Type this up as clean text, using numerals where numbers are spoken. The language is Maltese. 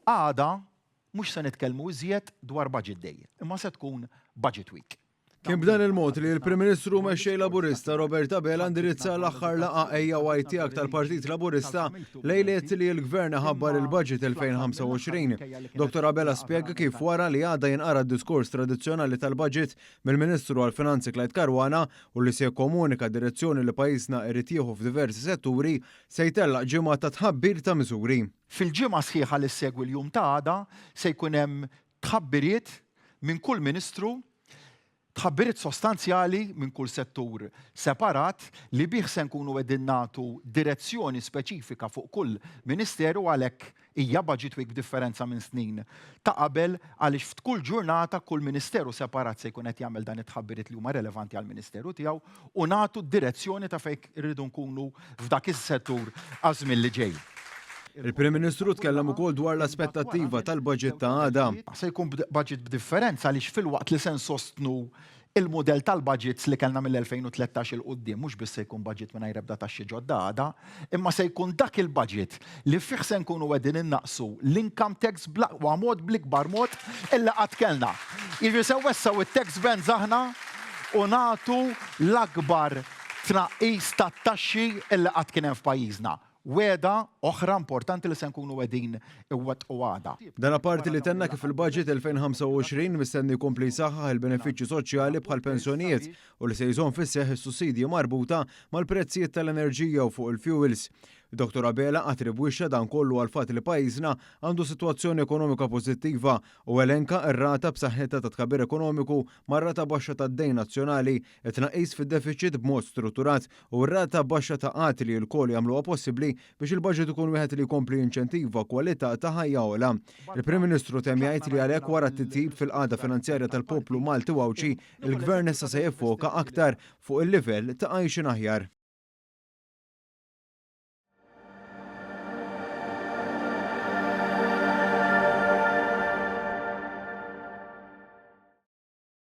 Għada mhux se nitkellmu iżjed dwar Budget Day, imma se tkun Budget Week. Kien b'dan il-mod li l-Prim Ministru u Mexxej Laburista Robert Abela indirizza l-aħħar laqgħa Ejja u Għid Tiegħek tal-Partit Laburista lejliet li l-Gvern iħabbar il-Budget 2025. Dottor Abela spjega kif wara li għada jinqara d-diskors tradizzjonali tal-Budget mill-Ministru għall-Finanzi Clyde Caruana u li se jikkomunika d-direzzjoni li pajjiżna irid jieħu f'diversi setturi, se jtellaq ġimgħa ta' tħabbir ta' miżuri. Fil-ġimgħa sħiħa li ssegwi l-jum ta' għada se jkun hemm tħabbiriet minn kull Ministru, tħabbiriet sostanzjali minn kull settur separat li bih se nkunu qegħdin nagħtu direzzjoni speċifika fuq kull Ministeru għalhekk hija Budget Week b'differenza minn snin ta' qabel għaliex f'kull ġurnata kull Ministeru separat se jkun qed jagħmel dan it-tħabbiriet li huma relevanti għall-Ministeru tiegħu u nagħtu d-direzzjoni ta' fejn irridu nkunu f'dak is-settur għaż-żmien li ġej. Il-Prim Ministru tkellem ukoll dwar l-aspettattiva tal-budget ta' għada. Se jkun budget b'differenza għaliex filwaqt li se nsostnu l-mudell tal-budgets li kellna mill-2013 'il quddiem, mhux biss se jkun budget mingħajr ebda taxxi ġodda għada, imma se jkun dak il-budget li fih se nkunu qegħdin innaqqsu l-income tax bl-aqwa mod, bl-ikbar mod illi qatt kellna. Jiġifieri se nwessgħu t-tax bands aħna u nagħtu l-akbar tnaqqis tat-taxxi illi qatt kien hemm f'pajjiżna. Wegħda oħra importanti li se nkunu qegħdin iwettqu għada. Dan apparti li tenna kif il-Budget 2025 mistenni jkompli jsaħħaħ il-benefiċċji soċjali bħall-pensjonijiet u li se jżomm fis-seħħ is-sussidji marbuta mal-prezzijiet tal-enerġija u fuq il-fuels. Dottor Abela attribwixxa dan kollu għall-fatt li pajjiżna għandu sitwazzjoni ekonomika pożittiva u elenka r-rata b'saħħitha ta' tkabbir ekonomiku mar-rata baxxa tad-dejn nazzjonali, it-tnaqqis fid-defiċit b'mod strutturat u r-rata baxxa ta' qgħad li lkoll jagħmluha possibbli biex il-baġit ikun wieħed li jkompli jinċentiva kwalità ta' ħajja ogħla. Il-Prim Ministru temm jgħid li għalhekk wara t-titjib fil-qagħda finanzjarja tal-poplu Malti u Għawdxi, il-Gvern issa se jiffoka aktar fuq il-livell ta' għajxien aħjar.